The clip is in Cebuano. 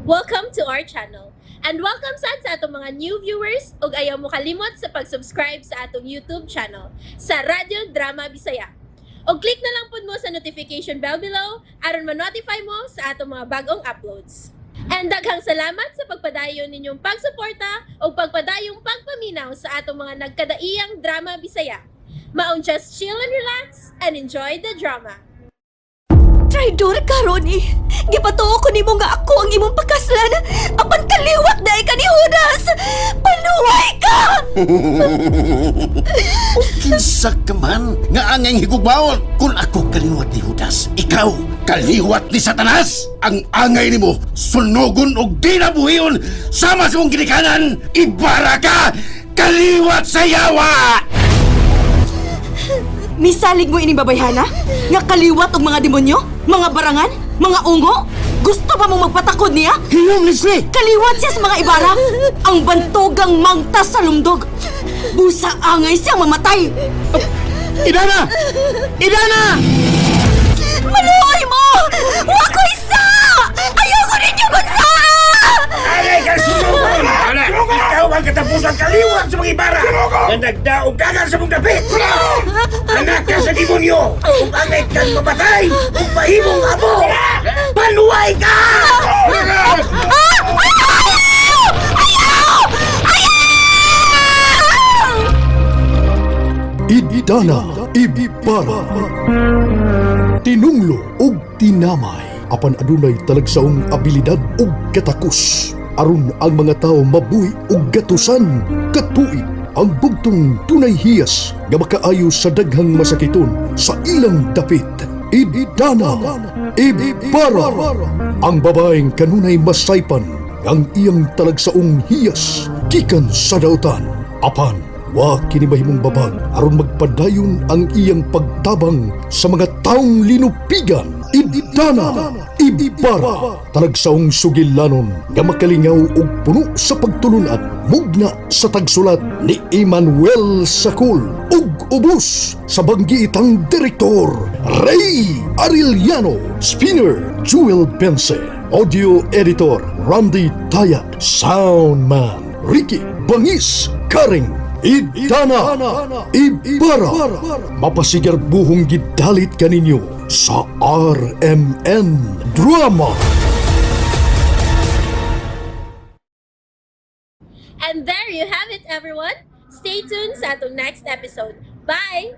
Welcome to our channel. And welcome sad sa atong mga new viewers ug ayaw mo kalimot sa pag-subscribe sa atong YouTube channel sa Radyo Drama Bisaya. Og click na lang pud mo sa notification bell below aron ma-notify mo sa atong mga bagong uploads. And daghang salamat sa pagpadayon ninyong pagsuporta ug pagpadayong pagpaminaw sa atong mga nagkadaiyang drama Bisaya. Maong just chill and relax and enjoy the drama. Traidor ka, Ronnie! Gipatuo ko nimo nga ako ang imong pakaslan! Apan kaliwat diay ka ni Judas! Panuway ka! Kinsa ka man nga angay higugmaon? Kung ako kaliwat ni Judas, ikaw kaliwat ni Satanas! Ang angay nimo sunogon og di na buhion sama sa imong ginikanan! Ibara ka! Kaliwat sa yawa! Misalig mo ining babayhana? Nga kaliwat og mga demonyo? Mga barangan? Mga ungo? Gusto pa mong magpatakod niya? Hilom, Leslie! Kaliwat siya sa mga ibara! Ang bantogang mangtas sa lumdog! Busa angay siyang mamatay! Idana! Idana! Maluoy mo! Wa ko isa! Ayoko ninyo bansaa! Angay kang sunugon! Ikaw ang katapusang kaliwat sa mga ibara na nagdaog kagan sa mong dapit! Anak ka sa demonyo! Ug angay kang mamatay! Ug mahimong abo! Panuway ka! Ah! Ayaw! Ayaw! Ayaw! Idana Ibarra. Tinunglo ug tinamay apan adunay talagsaong abilidad ug katakos aron ang mga tawo mabuhi ug gatusan katuig. Ang bugtong dunay hiyas nga makaayo sa daghang masakiton sa ilang dapit. Idana Ibarra. Ang babaeng kanunay masaypan ang iyang talagsaong hiyas gikan sa dautan, apan wa kini mahimong babag aron magpadayon ang iyang pagtabang sa mga taong linupigan. Idana Ibarra, talagsaong sugilanon nga makalingaw ug puno sa pagtulunan, mugna sa tagsulat ni Emmanuel Sakul ug ubos sa banggiitang direktor Ray Arellano, Spinner Jewel Bense, audio editor Randy Taya, soundman Ricky Bangis Karing. Idana Ibarra, mapasigar buhong gidalit kaninyo sa RMN Drama. And there you have it, everyone. Stay tuned sa atong next episode. Bye!